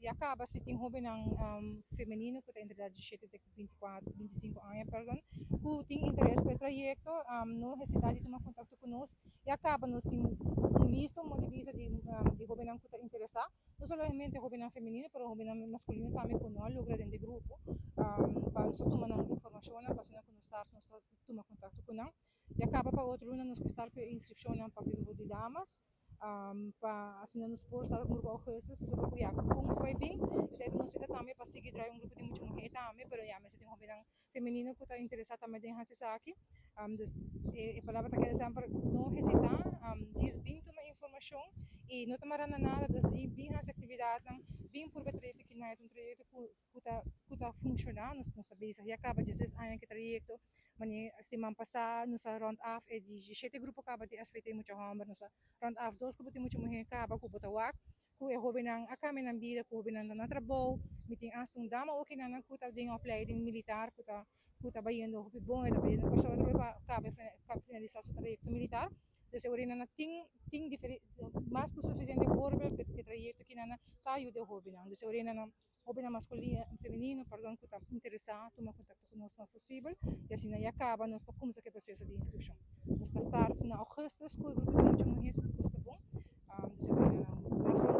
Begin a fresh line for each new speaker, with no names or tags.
Ya caba si tin hobennan femenino cu ta entre edad 17 te 24, 25 aña, perdon, cu tin interes pa e trayecto, no hesita di tuma contacto cu nos. Ya caba nos tin un lista, un di vista di hobennan cu ta interesa, no solamente hobennan femenino, pero hobennan masculino tambe cu no a logra den e grupo, pa nos tuma nan informacion, pa asina cu nos start, nos tuma contacto cu nan. Ya caba pa otro luna nos start cu inscripcion pa e grupo di damas, pa asina nos por start un grupo augustus, pasobra cu ya con bay bin, esey nos ta tambe pa sigui trae un grupo di mucha muhe tambe, pero ya mester tin hobennan femenino cu ta interesa tambe den haci esaki. Dus e palabra ta keda semper: no hesita, djis bin tuma informacion y no ta mara na nada, dus di bin haci actividadnan, bin purba e trayecto cu un trayecto cu ta funciona. Nos ta bezig ya caba 16 aña cu e trayecto. Manera siman pasa nos a rond af e di shete grupo caba di SVT mucha homber, nos a rond af dos grupo di mucha muhe caba, cu bo ta wak cu e hobennan a cambia nan bida, cu hobennan ta na trabou. Mi tin hasta un dama ook nan cu ta den opleiding militar, cu ta bayendo hopi bon, e ta bayendo persoon pa caba finalisa su trayecto militar. Dus ora nan tin diferente, mas cu suficiente voorbeeld cu e trayecto cu nan ta yuda e hobennan. Dus ora nan hobennan masculino, femenino, perdon, cu ta interesa, tuma contacto cu nos mas posibel y asina ya caba nos pa cuminsa cu e proceso di inscripcion. Nos ta start na augustus cu e grupo di mucha muhe, si tur cos ta bon. Dus ora nan mas.